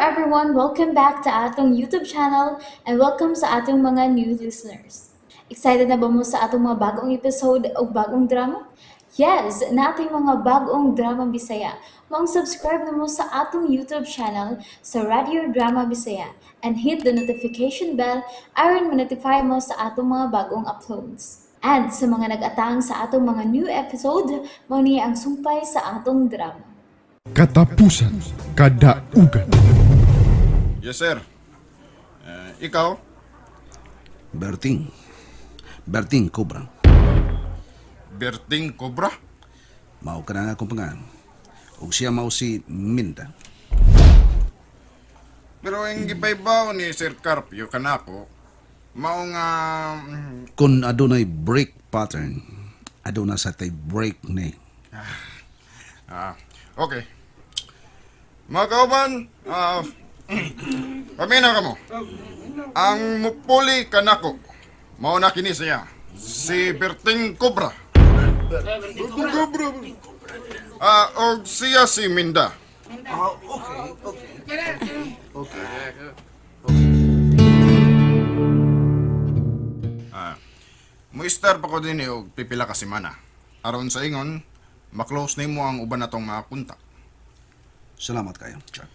Everyone! Welcome back to atong YouTube channel and welcome sa atong mga new listeners. Excited na ba mo sa atong mga bagong episode o bagong drama? Yes! Naa tay mga bagong drama Bisaya. Maong subscribe na mo sa atong YouTube channel sa Radio Drama Bisaya and hit the notification bell aron ma-notify mo sa atong mga bagong uploads. And sa mga nag-atang sa atong mga new episode, mao ni ang sumpay sa atong drama. Katapusan Kadaugan. Yes, sir. Ikaw? Berting. Berting Cobra. Berting Cobra? Mao ka na nga akong pangalan. Ug siya mao si Minda. Pero ang gipaybaw ni Sir Carpio kanako, mao nga Kung adunay break pattern, aduna sa tay break ni. Ah, okay. Mga kauban, paminaw kamo. Ang mupuli kanako, mao na kini siya, si Berting Cobra. Berting Cobra. Og siya si Minda. Okay. Muistar pa ko din og pipila ka semana. Aron sa ingon, maklose nimo ang uban natong mga kontak. Salamat kayo, Jack.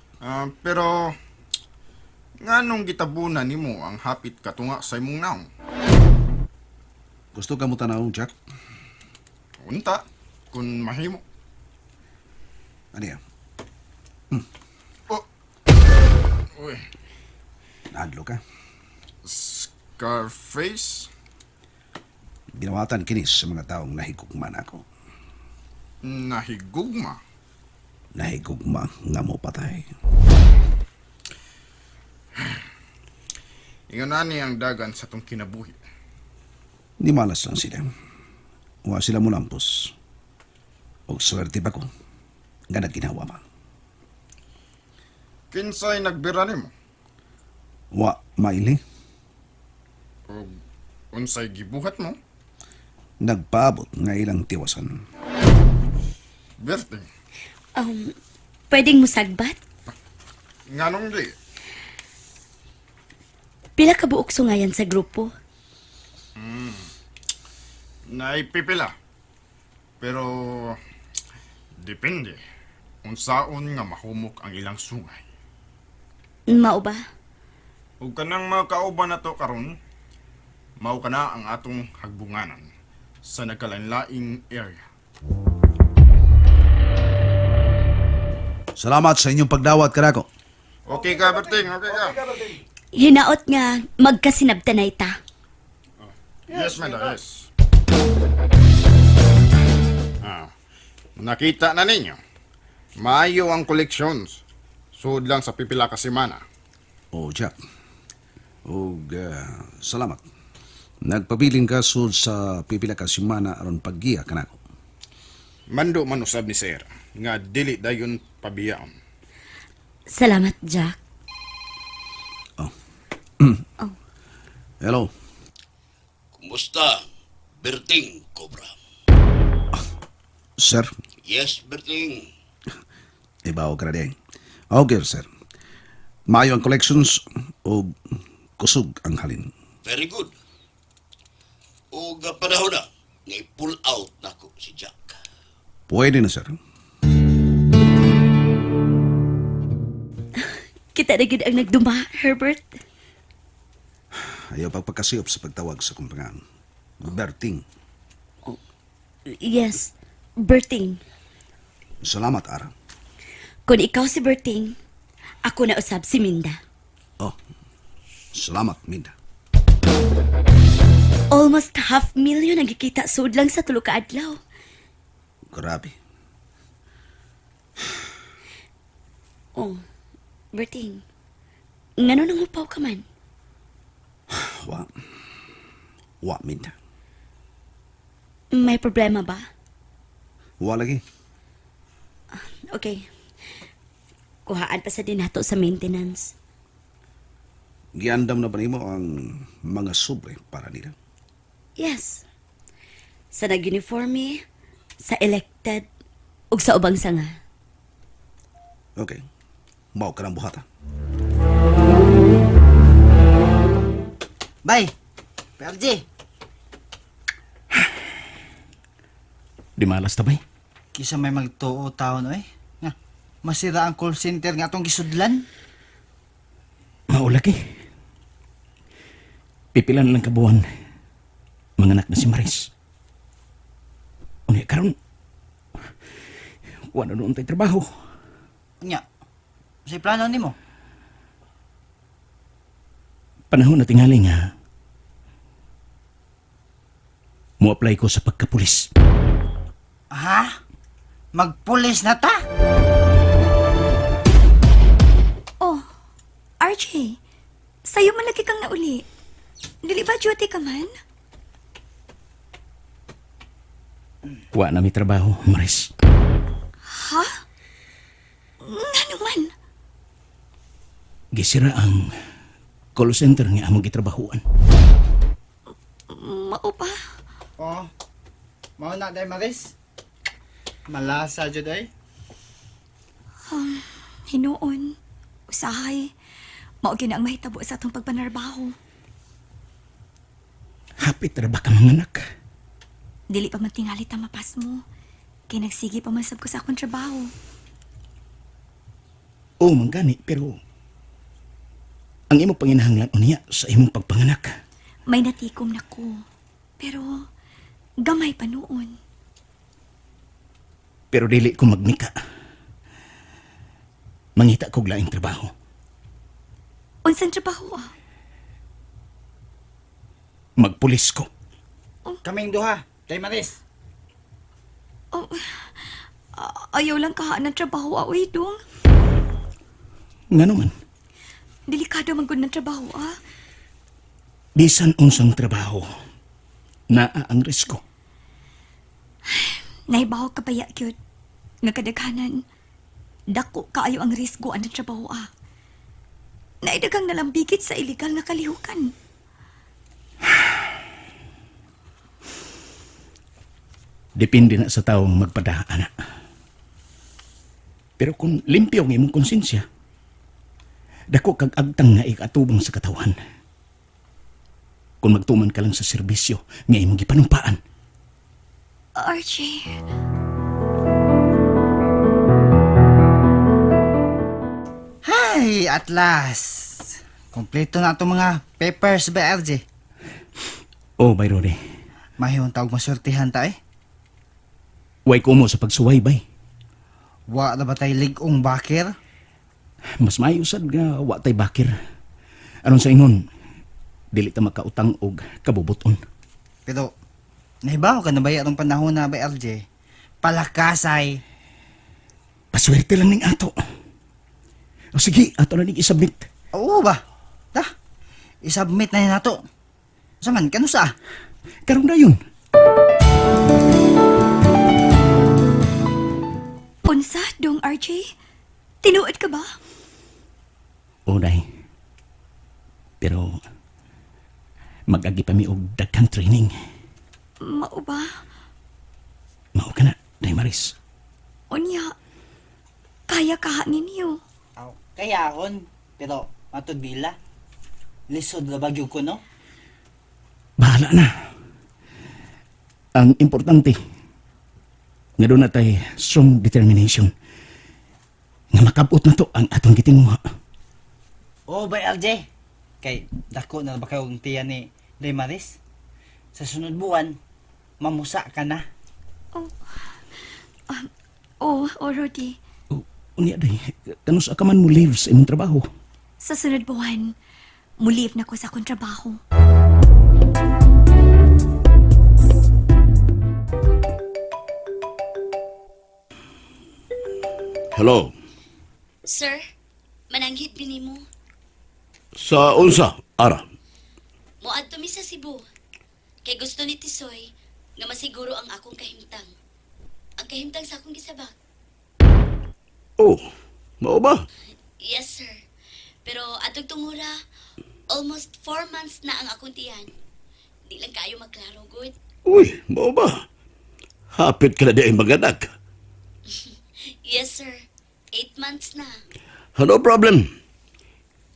Pero nganong gitabunan nimo ang hapit katunga sa imong naong? Gusto ka mo tanaw, Jack? Unta, kung mahimo. Ano yan? Oh. Uy, Naadlo ka. Scarface? Ginawatan kinis sa mga taong nahigugma nako. Nahigugma. Nahigugma nga mo patay. Ingon ani ang dagan sa tong kinabuhi. Ni malas lang sila. Wa sila mulampos. Og swerte pa ko. Nga nagginhawa pa. Kinsay nagbira nimo? Wa maili. Og unsay gibuhat mo? Nagpaabot nga ilang tiwasan. Berting. Pwedeng musagbat? Nganong di? Pila ka buok sungayan sa grupo? Naipipila. Pero depende unsaon nga mahumok ang ilang sungay. Mao ba? Ug kanang mga kauban nato karon, mao kana ang atong hagbunganan sa nagkalainlaing area. Salamat sa inyong pagdawat kanako. Okay ka, Berting? Okay ka? Hinaot nga magkasinabtanay ta. Yes, Menda, yes. Nakita na ninyo. Maayo ang collections. Sud lang sa pipila ka semana. O Jack. Og salamat. Nagpabilin ka sud sa pipila ka semana aron paggiya kanako. Mando man usab ni sir nga dili dayon pabiyaon. Salamat, Jack. Hello. Kumusta, Berting Cobra? Sir, Yes, Berting. ibaw ka na din. Okay, sir. Maayo ang collections o kusog ang halin. Very good. O panahon na, nga i-pull out nako si Jack. Pwede na, sir. Kita na gid ang nagduma, Herbert. Ayaw pagpagkasiyop sa pagtawag sa kumpangan. Berting. Yes, Berting. Salamat, Ara. Kung ikaw si Berting, ako na usab si Minda. Oh, salamat, Minda. Almost half million ang gikita sud lang sa tulo ka adlaw. Grabe. Oh, Berting. Ngano nang upaw ka man? Wa. Wa, Minda. May problema ba? Wa lagi. Okay. Kuhaan pa sa din nato sa maintenance. Giandam na ba nimo ang mga sobre para nila? Yes. Sa nag-uniforme, sa elected, ug sa ubang sanga. Okay. Mao ka ng buhata. Bye. PRJ. Di malas ta bay. Kisa may magtuo taon oy. Nga, masira ang call center nga atong gisudlan. Maulaki. Pipila na lang kabuan. Manganak na si Maris. Unya karon. Wala noon tay trabaho. Nya. Sa plano nimo? Panahon na tingali nga. Mo-apply ko sa pagkapulis. Ha? Magpulis na ta? Oh, RJ, sa'yo malaki kang nauli. Dili ba duty ka man? Wa na mi trabaho, Maris. Ha? Ngano man? Gisira ang call center nga among gitrabahuan. Mao pa. Oo. Mao na day Maris. Malasa jud ay. Hinuon. Usahay. Mao gyud na ang mahitabo sa atong pagpanarbaho. Hapit ra ba ka manganak? Dili pa man tingali ta mapas mo. Kay nagsige pa man sab ko sa akong trabaho. Oo, man gani, pero ang imong panginahanglan unya sa imong pagpanganak. May natikom na ko. Pero gamay pa noon. Pero dili ko magnika. Mangita kog laing trabaho. Unsang trabaho ah? Magpulis ko. Kaming duha, day Maris. Oh, ayaw lang kahaan ng trabaho ah, uy, dong. Nga naman, Delikado man gud ng trabaho ah. bisan unsang trabaho, naa ang risko. Nahibaw ka baya gyud nga kadaghanan dako kaayo ang risgo ang trabaho ah. Naidagang nalambigit sa illegal nga kalihukan. Depende na sa taong magpadaha, ana. Pero kung limpyo ang imong konsensya, dako kag agtang nga ikatubang sa katawan. Kung magtuman ka lang sa serbisyo nga imong gipanumpaan, RJ, Hay, at last. Kompleto na itong mga papers ba, RJ? Oh, bay Rode, Mahihong tawag masurtihan ta eh. way ko mo sa pagsuway, bay. Wa na ba tayo ligong bakir? Mas maayo sad nga wa tay bakir. Aron sa ingon, dili ta makautang og kabubuton. Pero, nahibaw ka na ba atong panahon na ba, RJ? Palakasay. Paswerte lang ning ato. O sige, ato na ning isubmit. Oo ba? Ta, isubmit na yun nato. Sa man, kanusa? Karon dayon. unsa dong RJ? Tinuod ka ba? O day. Pero mag-agi pa mi og daghang training. Mao ba? Mao ka na, Day Maris. Unya, kaya kaha ninyo. Aw, kaya akon. Pero, matod bila. Lisod na bagyo ko, no? Bahala na. Ang importante, nga doon na tay strong determination nga makabot na to ang atong gitinguha. Oo ba, RJ? Kay, dako na ba kayo ang tiya ni Day Maris? Sa sunod buwan, mamusa ka na. Oh, oh, oh, Rodi. O, unya day, kanus ka man mo leave sa imong trabaho. Sa sunod buwan, mulive na ko sa akong trabaho. Hello. Sir, mananghid bini mo. Sa unsa, Ara? Moadto mi sa Cebu. Kay gusto ni Tisoy nga masiguro ang akong kahimtang. Ang kahimtang sa akong gisabak. Oh, mao ba? Yes, sir. Pero atong tungura, almost 4 months na ang akong tiyan. Di lang kayo maklaro, good. Uy, mao ba? Hapit ka na di ay maganak. Yes, sir. 8 months na. No problem.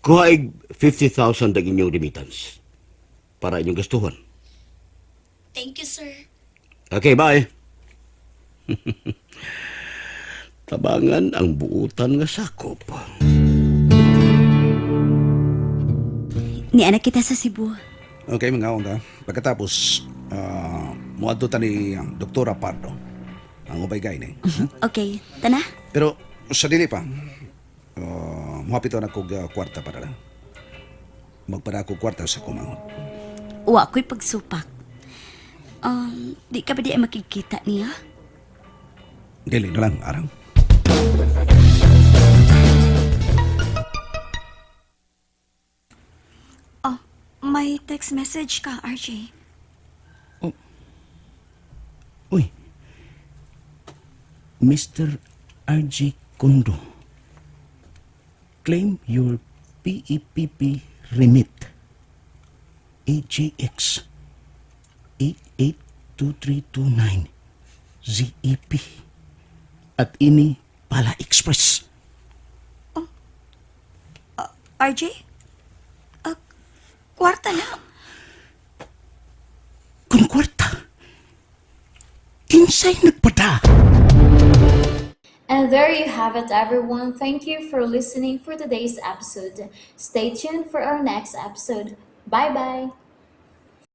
Kuha 50,000 ang inyong remittance. Para inyong gastuhan. Thank you, sir. Okay, bye. Tabangan ang buutan nga sakop. Ni anak kita sa Cebu. Okay, mga ka. Pagkatapos, muadto ta ni Doktora Pardo. Ang ubay gay ni. Okay, tana. Pero sa dili pa, muhapit na kog kwarta para lang. Magpada ko kwarta sa kumangon. Wa ko'y pagsupak. Di ka ba di ay makikita niya? Dili na lang, arang. Oh, may text message ka, RJ. Uy. Mr. RJ Kondo. Claim your PEPP remit. AJX 882329 ZEP at ini Pala Express. RJ? Kwarta na. Kung kwarta, kinsay nagpada? And there you have it, everyone. Thank you for listening for today's episode. Stay tuned for our next episode. Bye bye.